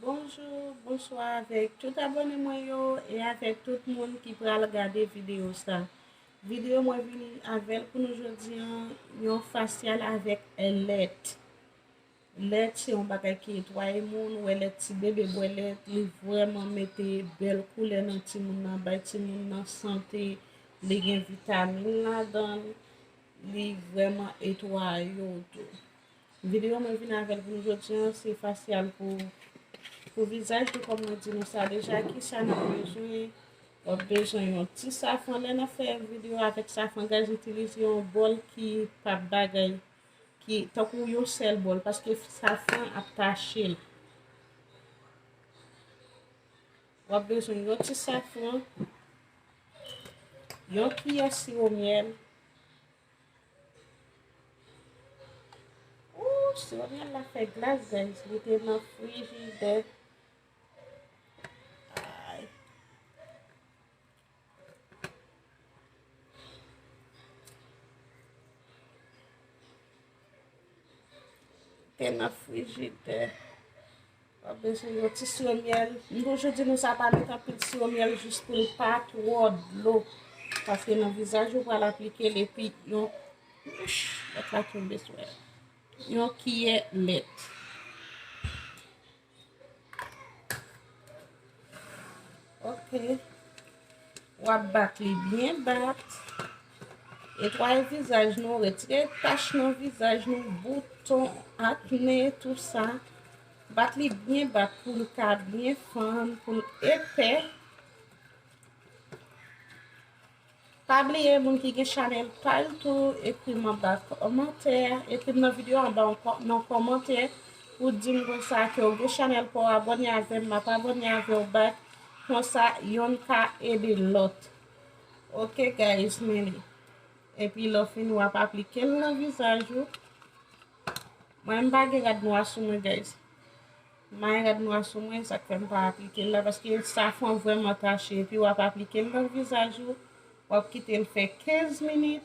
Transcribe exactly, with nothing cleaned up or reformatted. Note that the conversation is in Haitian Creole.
Bonjou, bonswa avèk tout abòne mwen yo e avèk tout moun ki pral gade videyo sa. Videyo mwen vini avè l pou nou jodi an, yon fasyal avèk lèt. Lèt se yon bagay ki netwaye moun, ou wè lè ti bebe bwè lèt, li vrèman mete bèl koulè nan timoun nan, bay timoun nan sante, li gen vitamin ladan l, li vrèman netwaye w tou. Videyo mwen vin avè l pou nou jodi an, se fasyal pou, pou vizaj nou, kòm mwen di nou sa deja, kisa n ap bezwen, w ap bezwen yon ti safran, lè n ap fè videyo avèk safran, guys, itilize yon bòl ki p ap bagay, ki tankou yon sèl bòl, paske safran ap tache l. W ap bezwen yon ti safran, yon kiyè siwo myèl. Ooh, siwo myèl la fè glas, guys, li te nan frijidè. Ay. Te nan frijidè. W ap bezwen yon ti siwo myèl. M toujou di nou sa, pa met anpil siwo myèl jis pou l pa twò dlo. Paske nan vizaj ou pral aplike l epi yon, lèt la tonbe sou l. Yon kiyè lèt. Ok. W ap bat li byen bat. Netwaye vizaj nou, retire tach nan vizaj nou, bouton, akne, tou sa. Bat li byen bat pou l ka byen fann, pou l epè. Pa bliye, moun ki gen chanèl pa l tou, ekri m anba kòmantè, ekri m nan videyo anba yon kò-, nan kòmantè pou di m konsa ke w gen chanèl pa w, abòne avè m, m ap abòne avè w back. Konsa, yonn ka ede lòt. Ok, guys, men li. Epi lè w fini, w ap aplike l nan vizaj ou. Mwen, m pa gen rad nwa sou mwen, guys. M pa gen rad nwa sou mwen, sa k fè m pa aplike l la, paske safran vrèman tache. Epi w ap aplike l nan vizaj ou, w ap kite l fè kenz minit.